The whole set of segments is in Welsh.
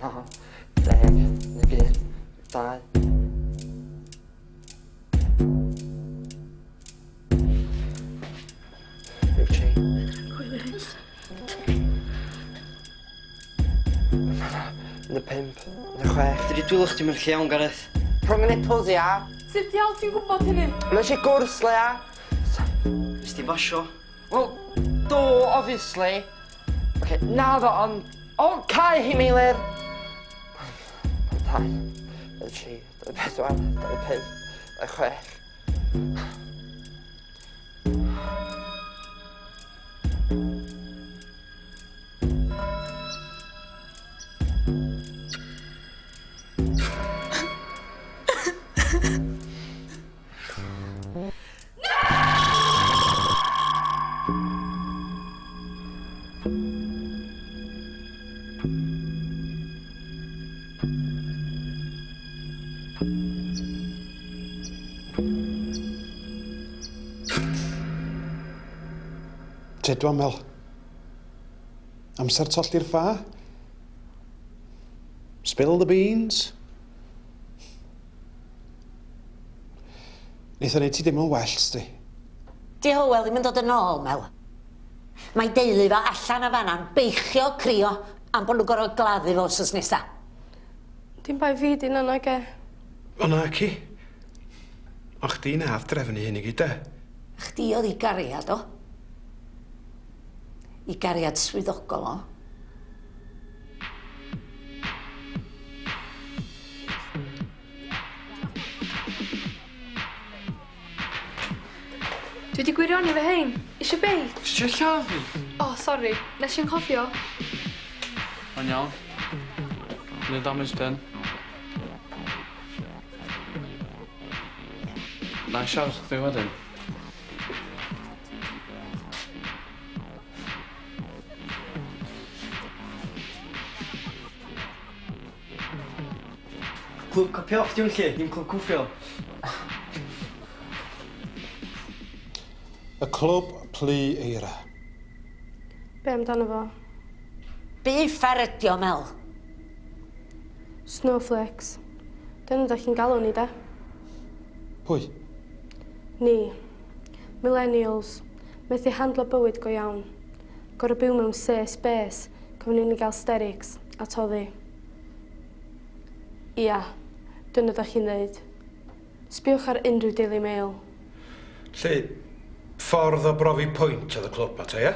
9, 10, 11, 2. 3. 15, 16. Dydy dwylo chdi mewn lle iawn, Gareth. Rhwng y nipples, ia. Sut diawl ti'n gwybod hynny? Nes i gwrs, Lea. Nes ti basio? Wel, do, obviously. Oce, naddo, ond... O, cau hi, Meilir! 2, 3, 4, 5, 6. Tedwan, Mel. Amser tollti'r ffa? Spill the beans? Neith o neud ti deimlo'n well, sti. Di Hywel ddim yn dod yn ôl, Mel. Mae deulu fo allan o fan'na'n beichio crio am bod nhw'n gorfod gladdu fo wsos nesa. Dim bai fi 'di hynna nage? O naci. O chdi nath drefnu hyn i gyd de? Chdi oedd 'i gariad o. 'I gariad swyddogol o. Dwi 'di gwirioni efo hein. Isio beit? Ti isio lladd fi? O sori, nesh i anghofio. Mae'n iawn. No damage done. Na i siarad chdi wedyn. Clwb copio off 'di hwn 'lly, dim clwb cwffio. Y clwb plu eira. Be amdano fo? Uffar ydi o, Mel. Snowflakes. Dyna dach chi'n galw ni de? Pwy? Ni. Millennials. Methu handlo bywyd go iawn. Gor'o' byw mewn safe space cofn i ni ga'l sterics a toddi. Ia, dyna dach chi'n ddeud. Sbiwch ar unrhyw Daily Mail. Lly, ffordd o brofi pwynt oedd y clwb 'ma te, ie?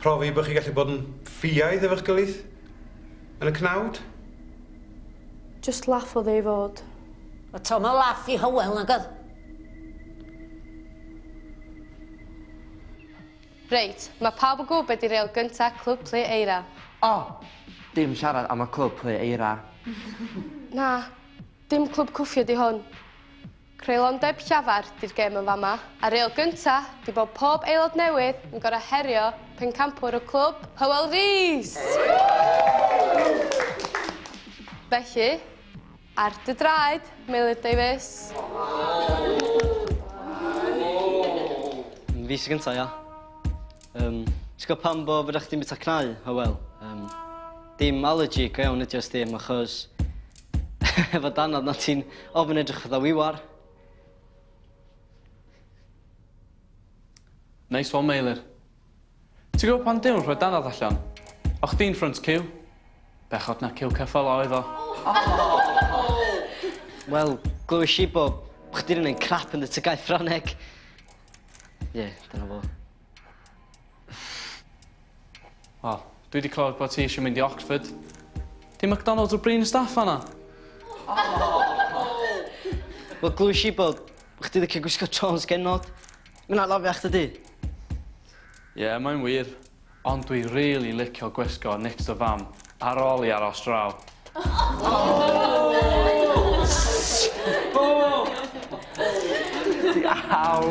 Profi bod chi'n gallu bod yn ffiaidd efo'ch gilydd? Yn y cnawd? Jyst laff oedd e i fod. Wel, Tom o laff i Hywel, nag oedd? Reit, mae pawb yn gwybod be di reol gynta Clwb Plu Eira. O! Dim siarad am y Clwb Plu Eira. Na, dim clwb cwffio di hwn. Creulondeb llafar di'r gêm yn fama, a reol gynta di bod pob aelod newydd yn gorau herio pencampwr y clwb, Hywel Rees! Felly, ar dy draed, Meilir Davies. Fi sy gynta, ia? Um, ti'n gwybod pam bo fydda chdi'n bita cnau, Hywel? Um, dim allergy go iawn ydi o sdim, achos efo danad na ti'n ofyn edrych fatha wiwar. Nice one, Meilir. Ti'n gwybod pan Duw'n rhoi danad allan? O chdi'n front queue. Bechod na ciw ceffyl oedd o. Wel, glywys i bo chdi'n un crap yn dy tygau Ffrangeg. Ie, yeah, dyna fo. Wel, dwi 'di clywed bod ti eisiau mynd i Oxford. Di McDonald's o brin staff fanna? Wel, glywys i bod chdi licio gwisgo trons genod. Mae'n afiach dydi? Ie, yeah, mae'n wir. Ond dwi rili licio gwisgo knickers y fam ar ôl i aros draw. Aw!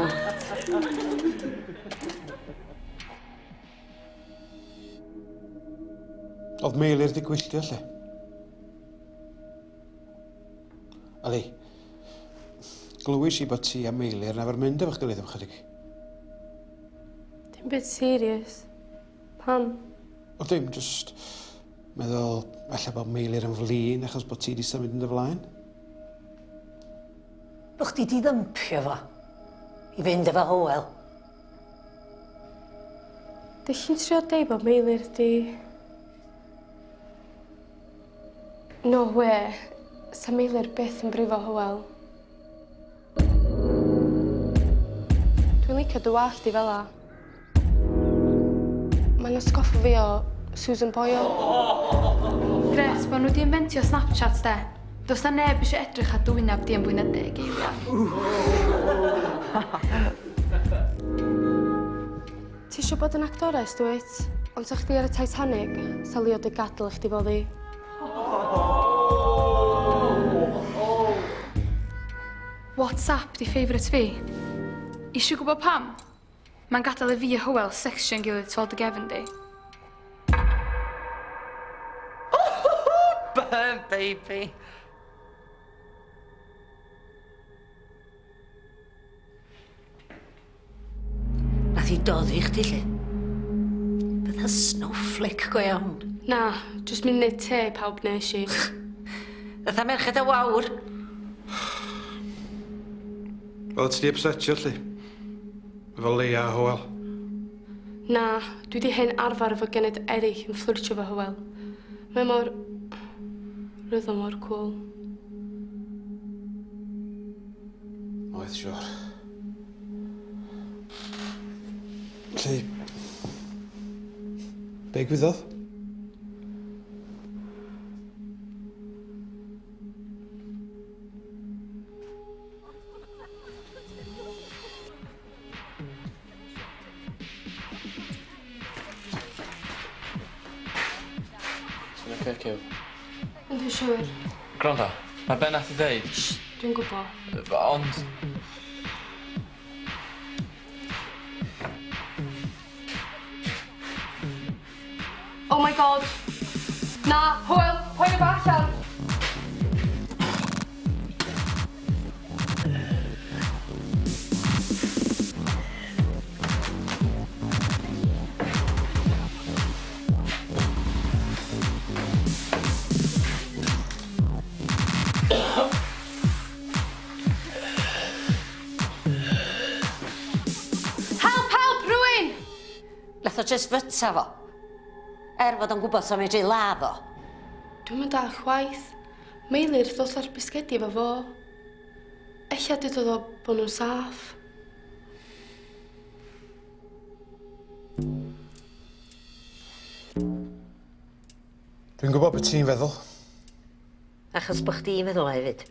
Oedd Meilir 'di gwylltio 'lly? Ali, glywis i bod ti a Meilir yn arfer mynd efo'ch gilydd am chydig. Dim byd serious. Pam? O dim, jyst... Meddwl falle bod Meilir yn flin achos bod ti 'di symud yn dy flaen? Bo chdi 'di ddympio fo i fynd efo Hywel. Dych chi'n trio deud bod Meilir 'di... No way. Sa Meilir byth yn brifo Hywel. Dwi'n licio dy wallt di fela. Mae'n atgoffa fi o Susan Boyle. Grêt bo' nhw 'di inventio Snapchat 'de. Does 'na neb eisiau edrych ar dy wyneb di am fwy na deg eiliad. Ti isio bod yn actores, dwyt? Ond sa chdi ar y Titanic, sa Leo 'di gadl i chdi boddi. WhatsApp 'di favourite fi. Isio gwybod pam? Mae'n gadael i fi a Hywel secsio'n gilydd tu ôl dy gefn di. Burn, baby! Nath hi doddi chdi 'lly. Fatha snowflake go iawn. Na, jyst mynd neud te i pawb nesh i. Fatha Merched y Wawr. Wel, ti 'di ypsetio 'lly. Efo Leia a Hywel. Na, dwi 'di hen arfar efo gened eraill yn fflyrtio efo Hywel. Mae mor... Roedd o mor cŵl. Oedd, siwr. Felly, be gwyddodd? Ti'n oce, Cyw? Yndw siŵr. Gwranda, mae be nath i ddeud... Shh, dwi'n gwbo. Ond... Oh my God! Na, Hwyl, poeni fo allan! Help, help, rhywun! Nath o jyst fyta fo. Er fod o'n gwybod sa medru ladd o. Dwi'm yn dallt chwaith. Meilir ddoth â'r bisgedi efo fo. Ella dudodd o bo' nhw'n saff. Dwi'n gwybod be ti'n feddwl. Achos bo chdi'n feddwl o hefyd.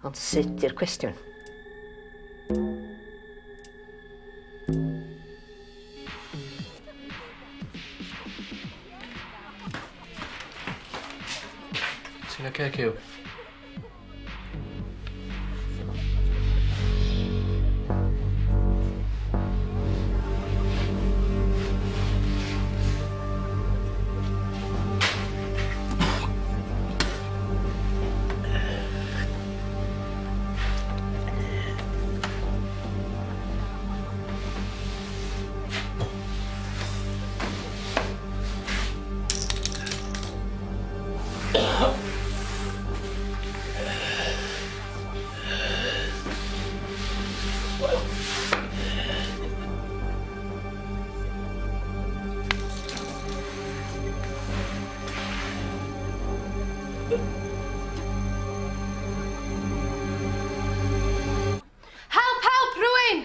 Ond sut di'r cwestiwn? Ti'n oce, Cyw? Help, help, rhywun!